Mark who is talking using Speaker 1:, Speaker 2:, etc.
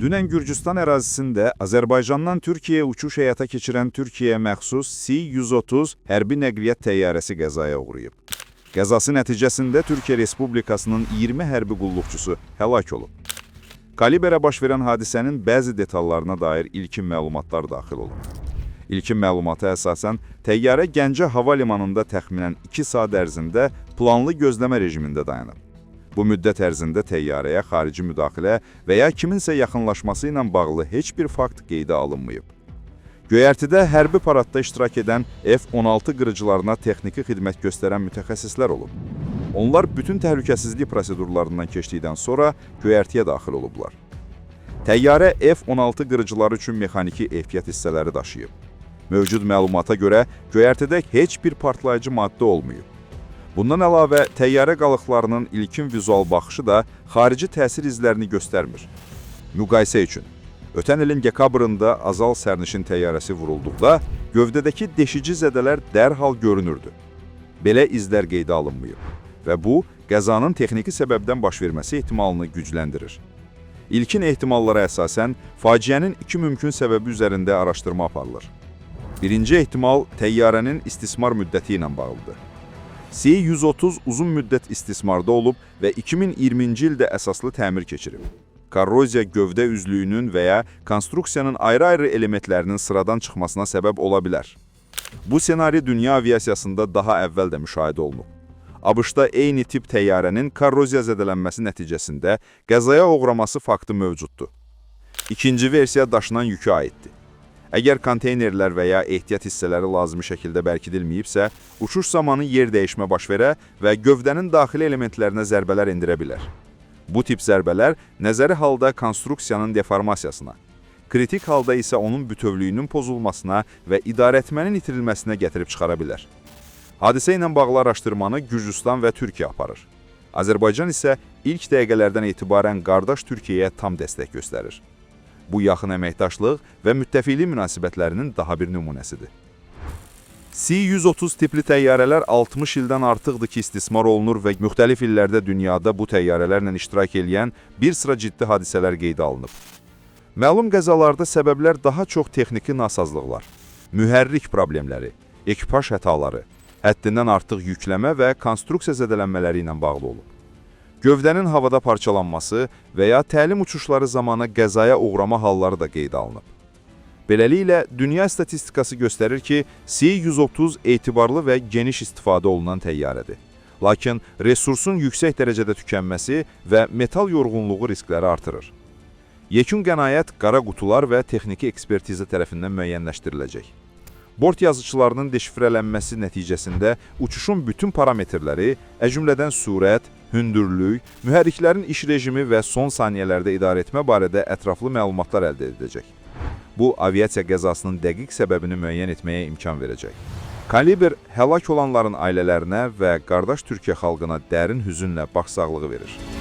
Speaker 1: Dünən Gürcüstan ərazisində Azərbaycandan Türkiyəyə uçuş həyata keçirən Türkiyəyə məxsus C-130 hərbi nəqliyyat təyyarəsi qəzaya uğrayıb. Qəzası nəticəsində Türkiyə Respublikasının 20 hərbi qulluqçusu həlak olub. Kaliberə baş verən hadisənin bəzi detallarına dair ilkin məlumatlar daxil olub. İlkin məlumata əsasən, təyyarə Gəncə hava limanında təxminən 2 saat ərzində planlı gözləmə rejimində dayanıb. Bu müddət ərzində təyyarəyə xarici müdaxilə və ya kiminsə yaxınlaşması ilə bağlı heç bir fakt qeydə alınmayıb. Göyərtidə hərbi paradda iştirak edən F-16 qırıcılarına texniki xidmət göstərən mütəxəssislər olub. Onlar bütün təhlükəsizlik prosedurlarından keçdikdən sonra göyərtiyə daxil olublar. Təyyarə F-16 qırıcıları üçün mexaniki ehtiyat hissələri daşıyıb. Mövcud məlumata görə göyərtidə heç bir partlayıcı maddə olmayıb. Bundan əlavə, təyyarə qalıqlarının ilkin vizual baxışı da xarici təsir izlərini göstərmir. Müqayisə üçün, ötən ilin dekabrında Azal sərnişin təyyarəsi vurulduqda gövdədəki deşici zədələr dərhal görünürdü. Belə izlər qeydə alınmayıb və bu, qəzanın texniki səbəbdən baş verməsi ehtimalını gücləndirir. İlkin ehtimallara əsasən, faciənin iki mümkün səbəbi üzərində araşdırma aparılır. Birinci ehtimal təyyarənin istismar müddəti ilə bağlıdır. C-130 uzun müddət istismarda olub və 2020-ci ildə əsaslı təmir keçirib. Korroziya gövdə üzlüyünün və ya konstruksiyanın ayrı-ayrı elementlərinin sıradan çıxmasına səbəb ola bilər. Bu senari dünya aviasiyasında daha əvvəl də müşahidə olunub. ABŞ-da eyni tip təyyarənin korroziya zədələnməsi nəticəsində qəzaya uğraması faktı mövcuddur. İkinci versiya daşınan yükə aiddir. Əgər konteynerlər və ya ehtiyat hissələri lazımi şəkildə bərkidilməyibsə, uçuş zamanı yer dəyişmə baş verə və gövdənin daxili elementlərinə zərbələr endirə bilər. Bu tip zərbələr nəzəri halda konstruksiyanın deformasiyasına, kritik halda isə onun bütövlüyünün pozulmasına və idarəetmənin itirilməsinə gətirib çıxara bilər. Hadisə ilə bağlı araşdırmanı Gürcüstan və Türkiyə aparır. Azərbaycan isə ilk dəqiqələrdən etibarən qardaş Türkiyəyə tam dəstək göstərir. Bu yaxın əməkdaşlıq və müttəfiqlik münasibətlərinin daha bir nümunəsidir. C-130 tipli təyyarələr 60 ildən artıqdır ki, istismar olunur və müxtəlif illərdə dünyada bu təyyarələrlə iştirak eləyən bir sıra ciddi hadisələr qeydə alınıb. Məlum qəzalarda səbəblər daha çox texniki nasazlıqlar, mühərrik problemləri, ekipaj xətaları, həddindən artıq yükləmə və konstruksiya zədələnmələri ilə bağlı olub. Gövdənin havada parçalanması və ya təlim uçuşları zamanı qəzaya uğrama halları da qeydə alınıb. Beləliklə, dünya statistikası göstərir ki, C-130 etibarlı və geniş istifadə olunan təyyarədir. Lakin resursun yüksək dərəcədə tükənməsi və metal yorğunluğu riskləri artırır. Yekun qənaət qara qutular və texniki ekspertiza tərəfindən müəyyənləşdiriləcək. Bort yazıçılarının deşifrələnməsi nəticəsində uçuşun bütün parametrləri, əl-cümlədən sürət, hündürlük, mühərriklərin iş rejimi və son saniyələrdə idarəetmə barədə ətraflı məlumatlar əldə ediləcək. Bu, aviasiya qəzasının dəqiq səbəbini müəyyən etməyə imkan verəcək. Kaliber həlak olanların ailələrinə və qardaş Türkiyə xalqına dərin hüzünlə başsağlığı verir.